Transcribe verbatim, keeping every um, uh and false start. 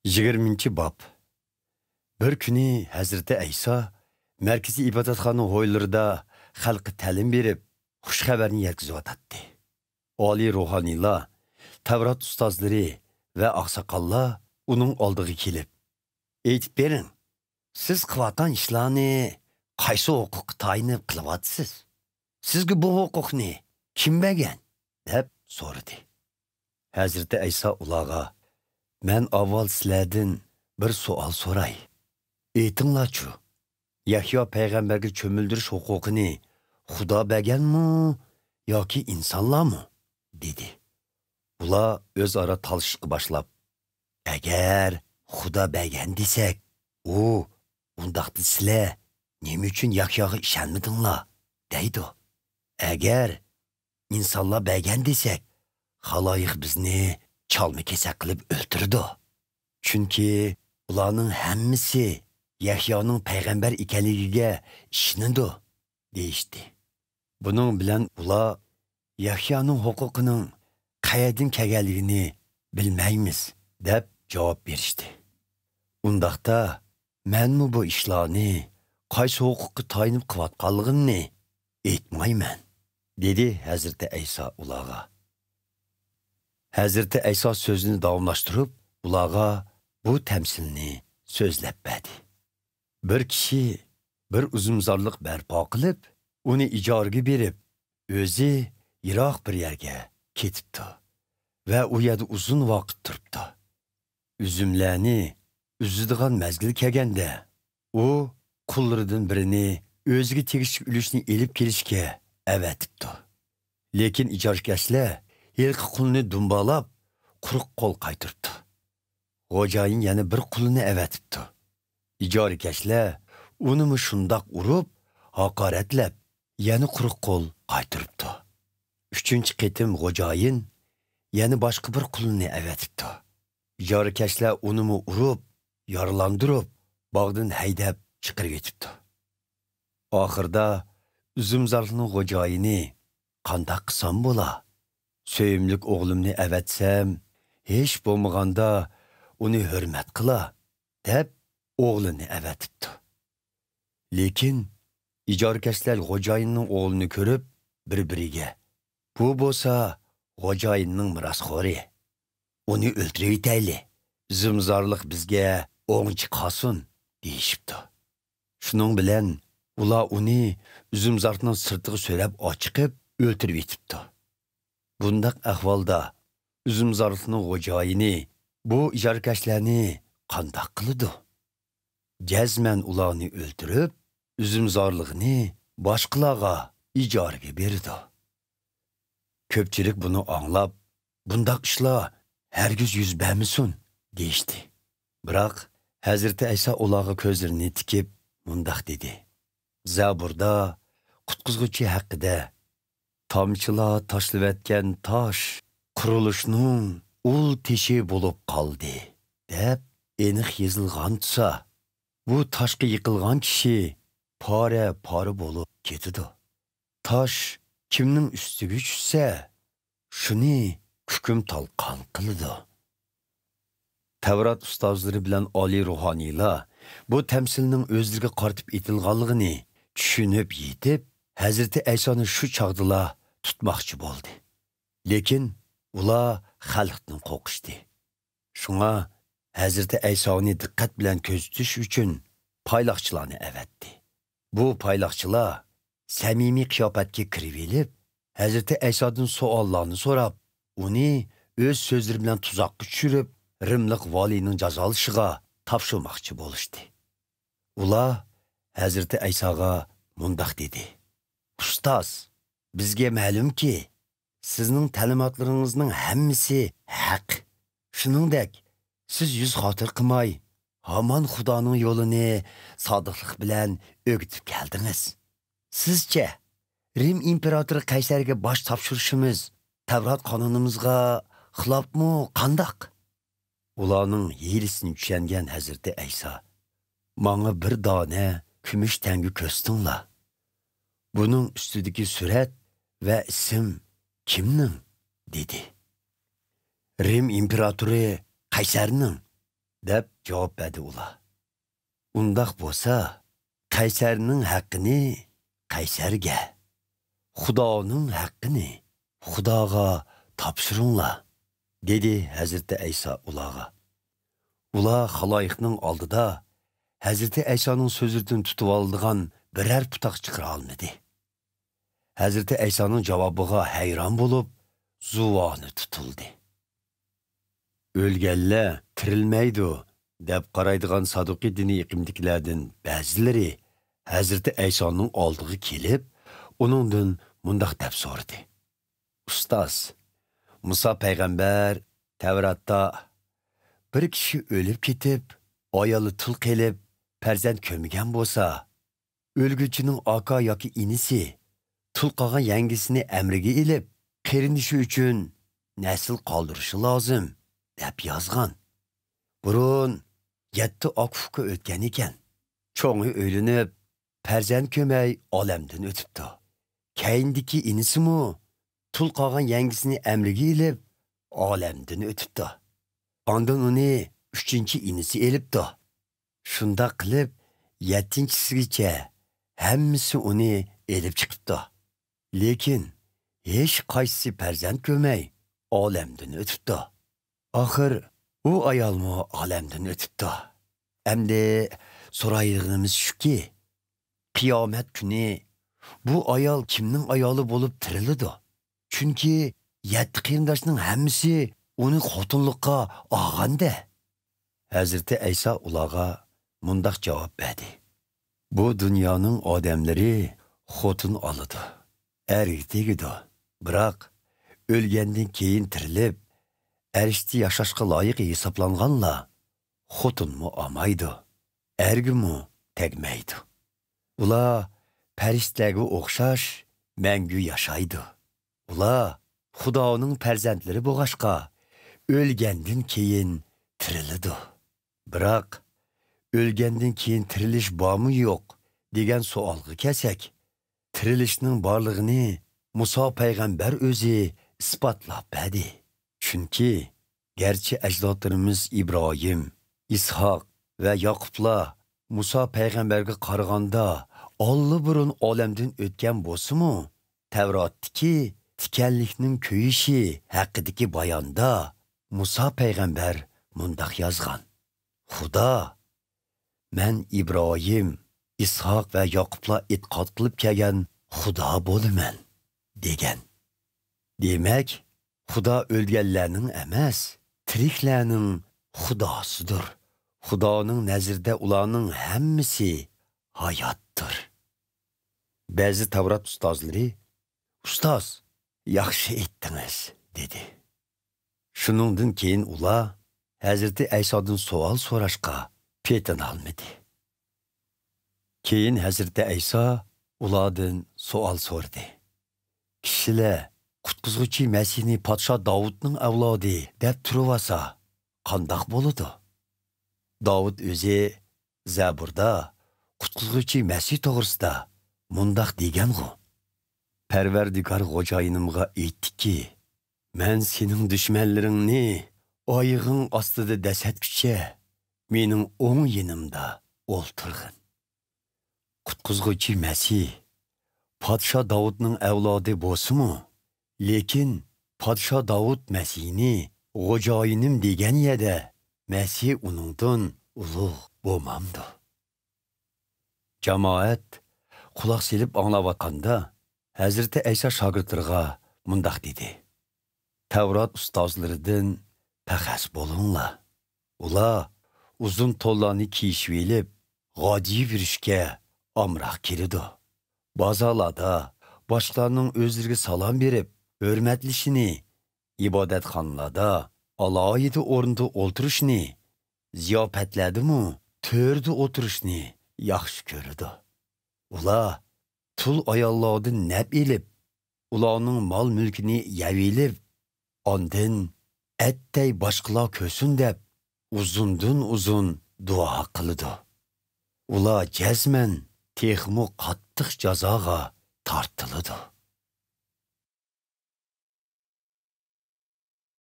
يىگىرمىنچى باب. بىر كۈنى ھەزرىتى ئەيسا مەركىزىي ئىبادەتخانا ھويلىرىدا خەلققە تەلىم بېرىپ، خۇش خەۋەرنى يەتكۈزۈۋاتاتتى. ئالىي روھانىيلار، تەۋرات ئۇستازلىرى ۋە ئاقساقاللار ئۇنىڭ ئالدىغا كېلىپ، ئېيتىپ بېرىڭ، سىز قىلىۋاتقان ئىشلارنى قايسى ھوقۇققا تايىنىپ قىلىۋاتىسىز؟ سىزگە بۇ ھوقۇقنى كىم بەرگەن؟ دەپ سورىدى. ھەزرىتى ئەيسا ئۇلارغا، مەن ئاۋۋال سىلەردىن بىر سوئال سوراي. ئېيتىڭلارچۇ، يەھيا پەيغەمبەرگە چۆمۈلدۈرۈش ھوقۇقىنى خۇدا بەرگەنمۇ ياكى ئىنسانلارمۇ؟ دېدى. ئۇلار ئۆزئارا تالىشىشقا باشلاپ، ئەگەر خۇدا بەرگەن دېسەك، ئۇ، ئۇنداقتا سىلەر نېمە ئۈچۈن يەھياغا ئىشەنمىدىڭلار؟ دەيدۇ. ئەگەر ئىنسانلار بەرگەن دېسەك، خالايىق بىزنى چالما-كېسەك قىلىپ ئۆلتۈرىدۇ. چۈنكى ئۇلارنىڭ ھەممىسى يەھيانىڭ پەيغەمبەر ئىكەنلىكىگە ئىشىنىدۇ، دېيىشتى. بۇنىڭ بىلەن ئۇلار، يەھيانىڭ ھوقۇقىنىڭ قەيەردىن كەلگەنلىكىنى بىلمەيمىز، دەپ جاۋاب بېرىشتى. ئۇنداقتا، مەنمۇ بۇ ئىشلارنى قايسى ھوقۇققا تايىنىپ قىلىۋاتقانلىقىمنى ئېيتمايمەن، دېدى ھەزرىتى ئەيسا ئۇلارغا. ھەزرىتى ئەيسا سۆزىنى داۋاملاشتۇرۇپ، ئۇلارغا بۇ تەمسىلنى سۆزلەپ بەردى. بىر كىشى بىر ئۈزۈمزارلىق بەرپا قىلىپ، ئۇنى ئىجارىگە بېرىپ، ئۆزى يىراق بىر يەرگە كېتىپتۇ ۋە ئۇ يەردە ئۇزۇن ۋاقىت تۇرۇپتۇ. ئۈزۈملەرنى ئۈزىدىغان مەزگىل كەلگەندە، ئۇ قۇللىرىدىن بىرىنى ئۆزىگە تېگىشلىك ئۈلۈشنى ئېلىپ كېلىشكە ئەۋەتىپتۇ. لېكىن ئىجارىكەشلەر ھېلىقى قۇلنى دۇمبالاپ، قۇرۇق قول قايتۇرۇپتۇ. خوجايىن يەنە بىر قۇلىنى ئەۋەتىپتۇ. ئىجارىكەشلەر ئۇنىمۇ شۇنداق ئۇرۇپ، ھاقارەتلەپ، يەنە قۇرۇق قول قايتۇرۇپتۇ. ئۈچىنچى قېتىم خوجايىن يەنە باشقا بىر قۇلىنى ئەۋەتىپتۇ. ئىجارىكەشلەر ئۇنىمۇ ئۇرۇپ، يارىلاندۇرۇپ، باغدىن ھەيدەپ چىقىرىۋېتىپتۇ. ئاخىرىدا ئۈزۈمزارلىقنىڭ خوجايىنى، قانداق قىلسام بولا؟ سۆيۈملۈك ئوغلۇمنى ئەۋەتسەم، ھېچ بولمىغاندا ئۇنى ھۆرمەت قىلا، دەپ ئوغلىنى ئەۋەتىپتۇ. لېكىن ئىجارىكەشلەر خوجايىننىڭ ئوغلىنى كۆرۈپ، بىر-بىرىگە، بۇ بولسا خوجايىننىڭ مىراسخورى. ئۇنى ئۆلتۈرۈۋېتەيلى، ئۈزۈمزارلىق بىزگە ئوڭچە قالسۇن، دېيىشىپتۇ. شۇنىڭ بىلەن ئۇلار ئۇنى ئۈزۈمزارلىقنىڭ سىرتىغا سۆرەپ ئاچىقىپ ئۆلتۈرۈۋېتىپتۇ. بۇنداق ئەھۋالدا ئۈزۈمزارلىقنىڭ خوجايىنى بۇ ئىجارىكەشلەرنى قانداق قىلىدۇ؟ جەزمەن ئۇلارنى ئۆلتۈرۈپ، ئۈزۈمزارلىقنى باشقىلارغا ئىجارىگە بېرىدۇ. كۆپچىلىك بۇنى ئاڭلاپ، بۇنداق ئىشلار ھەرگىز يۈز بەرمىسۇن، دېيىشتى. بىراق، ھەزرىتى ئەيسا ئۇلارغا كۆزلىرىنى تىكىپ، مۇنداق دېدى: زەبۇردا قۇتقۇزغۇچى ھەققىدە، تامچىلار تاشلىۋەتكەن تاش قۇرۇلۇشنىڭ ئۇل تېشى بولۇپ قالدى، دەپ ئېنىق يېزىلغان تۇرسا، بۇ تاشقا يىقىلغان كىشى پارە-پارە بولۇپ كېتىدۇ. تاش كىمنىڭ ئۈستىگە چۈشسە، شۇنى كۈكۈم تالقان قىلىدۇ. تەۋرات ئۇستازلىرى بىلەن ئالىي روھانىيلار بۇ تەمسىلنىڭ ئۆزلىرىگە قارىتىپ ئېيتىلغانلىقىنى چۈشىنىپ يېتىپ، ھەزرىتى ئەيسانى شۇ چاغدىلا تۇتماقچى بولدى. لېكىن ئۇلار خەلقتىن قورقۇشتى. شۇڭا ھەزرىتى ئەيسانى دىققەت بىلەن كۆزىتىش ئۈچۈن پايلاقچىلارنى ئەۋەتتى. بۇ پايلاقچىلار سەمىمىي قىياپەتكە كىرىۋېلىپ، ھەزرىتى ئەيسادىن سوئاللارنى سوراپ، ئۇنى ئۆز سۆزلىرى بىلەن تۇزاققا چۈشۈرۈپ، رىملىق ۋالىينىڭ جازالىشىغا تاپشۇرماقچى بولۇشتى. ئۇلار ھەزرىتى ئەيساغا مۇنداق دېدى: ئۇستاز، بىزگە مەلۇمكى، سىزنىڭ تەلىماتلىرىڭىزنىڭ ھەممىسى ھەق. شۇنىڭدەك، سىز يۈز خاتىرە قىلماي، ھامان خۇدانىڭ يولىنى سادىقلىق بىلەن ئۆگىتىپ كەلدىڭىز. سىزچە، رىم ئىمپېراتورى قەيسەرگە باش تاپشۇرۇشىمىز تەۋرات قانۇنىمىزغا خىلاپمۇ قانداق؟ ئۇلارنىڭ ھىيلىسىنى چۈشەنگەن ھەزرىتى ئەيسا، ماڭا بىر دانە كۈمۈش تەڭگە كۆرسىتىڭلار. بۇنىڭ ئۈستىدىكى سۈرەت ۋە ئىسىم كىمنىڭ؟ دېدى. رىم ئىمپېراتورى قەيسەرنىڭ. دەپ جاۋاب بەردى ئۇلار. ئۇنداق بولسا، قەيسەرنىڭ ھەققىنى قەيسەرگە، خۇدانىڭ ھەققىنى خۇداغا تاپشۇرۇڭلار، دېدى ھەزرىتى ئەيسا ئۇلارغا. ئۇلار خالايىقنىڭ ئالدىدا ھەزرىتى ئەيسانىڭ سۆزلىرىدىن تۇتۇۋالىدىغان بىرەر پۇتاق چىقىرالمىدى. ھەزرىتى ئەيسانىڭ جاۋابىغا ھەيران بولۇپ، زۇۋانى تۇتۇلدى. «ئۆلگەنلەر تىرىلمەيدۇ» دەپ قارايدىغان سادۇقىي دىنىي ئېقىمدىكىلەردىن بەزىلىرى ھەزرىتى ئەيسانىڭ ئالدىغا كېلىپ، ئۇنىڭدىن مۇنداق دەپ سورىدى: «ئۇستاز، مۇسا پەيغەمبەر تەۋراتتا بىر كىشى ئۆلۈپ كېتىپ، ئايالى تۇل قېلىپ، پەرزەنت كۆرمىگەن بولسا، ئۆلگۈچىنىڭ ئاكا ياكى ئىنىسى تۇل قالغان يەڭگىسىنى ئەمرىگە ئېلىپ، قېرىندىشى ئۈچۈن نەسىل قالدۇرۇشى لازىم» دەپ يازغان. بۇرۇن يەتتە ئاكا-ئۇكا ئۆتكەن ئىكەن. چوڭى ئۆيلىنىپ، پەرزەنت كۆرمەي ئالەمدىن ئۆتۈپتۇ. كەينىدىكى ئىنىسىمۇ تۇل قالغان يەڭگىسىنى ئەمرىگە ئېلىپ، ئالەمدىن ئۆتۈپتۇ. ئاندىن ئۇنى ئۈچىنچى ئىنىسى ئېلىپتۇ. شۇنداق قىلىپ، يەتتىنچىسىگىچە ھەممىسى ئۇنى ئېلىپ چىقىپتۇ. لېكىن ھېچ قايسىسى پەرزەنت كۆرمەي ئالەمدىن ئۆتۈپتۇ. ئاخىر ئۇ ئايالمۇ ئالەمدىن ئۆتۈپتۇ. ئەمدى سورايدىغىنىمىز شۇكى، قىيامەت كۈنى بۇ ئايال كىمنىڭ ئايالى بولۇپ تىرىلىدۇ؟ چۈنكى يەتتە قېرىنداشنىڭ ھەممىسى ئۇنى خوتۇنلۇققا ئالغاندا. ھەزرىتى ئەيسا ئۇلارغا مۇنداق جاۋاب بەردى: «بۇ دۇنيانىڭ ئادەملىرى خوتۇن ئالىدۇ، ئەرگە تېگىدۇ. بىراق، ئۆلگەندىن كېيىن تىرىلىپ، ئەرشتە ياشاشقا لايىق ھېسابلانغانلار خوتۇنمۇ ئالمايدۇ، ئەرگىمۇ تەگمەيدۇ. ئۇلار پەرىشتىلەرگە ئوخشاش مەڭگۈ ياشايدۇ. ئۇلار خۇدانىڭ پەرزەنتلىرى بولغاچقا، ئۆلگەندىن كېيىن تىرىلىدۇ. بىراق، ئۆلگەندىن كېيىن تىرىلىش بارمۇ يوق دېگەن سوئالغا كەلسەك، تىرىلىشنىڭ بارلىقىنى مۇسا پەيغەمبەر ئۆزى ئىسپاتلاپ بەردى. چۈنكى، گەرچە ئەجدادلىرىمىز ئىبراھىم، ئىسھاق ۋە ياقۇپلار مۇسا پەيغەمبەرگە قارىغاندا ئاللىبۇرۇن ئالەمدىن ئۆتكەن بولسىمۇ، تەۋراتتىكى تىكەنلىكنىڭ كۆيۈشى ھەققىدىكى باياندا مۇسا پەيغەمبەر مۇنداق يازغان: «خۇدا، مەن ئىبراھىم، ئىسھاق ۋە ياقۇپلار ئېتىقاد قىلىپ كەلگەن خۇدا بولىمەن» دېگەن. دېمەك، خۇدا ئۆلگەنلەرنىڭ ئەمەس، تىرىكلەرنىڭ خۇداسىدۇر. خۇدانىڭ نەزىرىدە ئۇلارنىڭ ھەممىسى ھاياتتۇر. بەزى تەۋرات ئۇستازلىرى: «ئۇستاز، ياخشى ئېيتتىڭىز» دېدى. شۇنىڭدىن كېيىن ئۇلار ھەزرىتى ئەيسادىن سوئال سوراشقا پېتىنالمىدى. كېيىن ھەزرىتى ئەيسا ئۇلاردىن سوئال سورىدى: «كىشىلەر قۇتقۇزغۇچى مەسىھنى پادىشاھ داۋۇتنىڭ ئەۋلادى دەپ تۇرۇۋالسا، قانداق بولىدۇ؟ داۋۇت ئۆزى زەبۇردا قۇتقۇزغۇچى مەسىھ توغرىسىدا مۇنداق دېگەنغۇ: پەرۋەردىگار خوجايىنىمغا ئېيتتىكى، مەن سېنىڭ دۈشمەنلىرىڭنى ئايىغىڭ ئاستىدا دەسسەتكۈچە مېنىڭ ئوڭ يېنىمدا ئولتۇرغىن.» قۇتقۇزغۇچى مەسىھ پادىشاھ داۋۇتنىڭ ئەۋلادى بولسىمۇ، لېكىن پادىشاھ داۋۇت مەسىھنى خوجايىنىم دېگەن يەردە مەسىھ ئۇنىڭدىن ئۇلۇغ بولمامدۇ؟ جامائەت قۇلاق سېلىپ ئاڭلاۋاتقاندا، ھەزرىتى ئەيسا شاگىرتلىرىغا مۇنداق دېدى: «تەۋرات ئۇستازلىرىدىن پەخەس بولۇڭلار. ئۇلار ئۇزۇن تونلارنى كىيىشىۋېلىپ، غاجىيىپ يۈرۈشكە ئامراق كېلىدۇ. بازارلاردا باشقىلارنىڭ ئۆزلىرىگە سالام بېرىپ ھۆرمەتلىشىنى، ئىبادەتخانىلاردا ئالاھىدە ئورۇندا ئولتۇرۇشنى، زىياپەتلەردىمۇ تۆردە ئولتۇرۇشنى ياخشى كۆرىدۇ. ئۇلار تۇل ئاياللاردىن نەپ ئېلىپ، ئۇلارنىڭ مال-مۈلكىنى يەۋېلىپ، ئاندىن ئەتتەي باشقىلار كۆرسۇن دەپ، ئۇزۇندىن ئۇزۇن دۇئا قىلىدۇ. ئۇلار جەزمەن تېخىمۇ قاتتىق جازاغا تارتىلىدۇ.»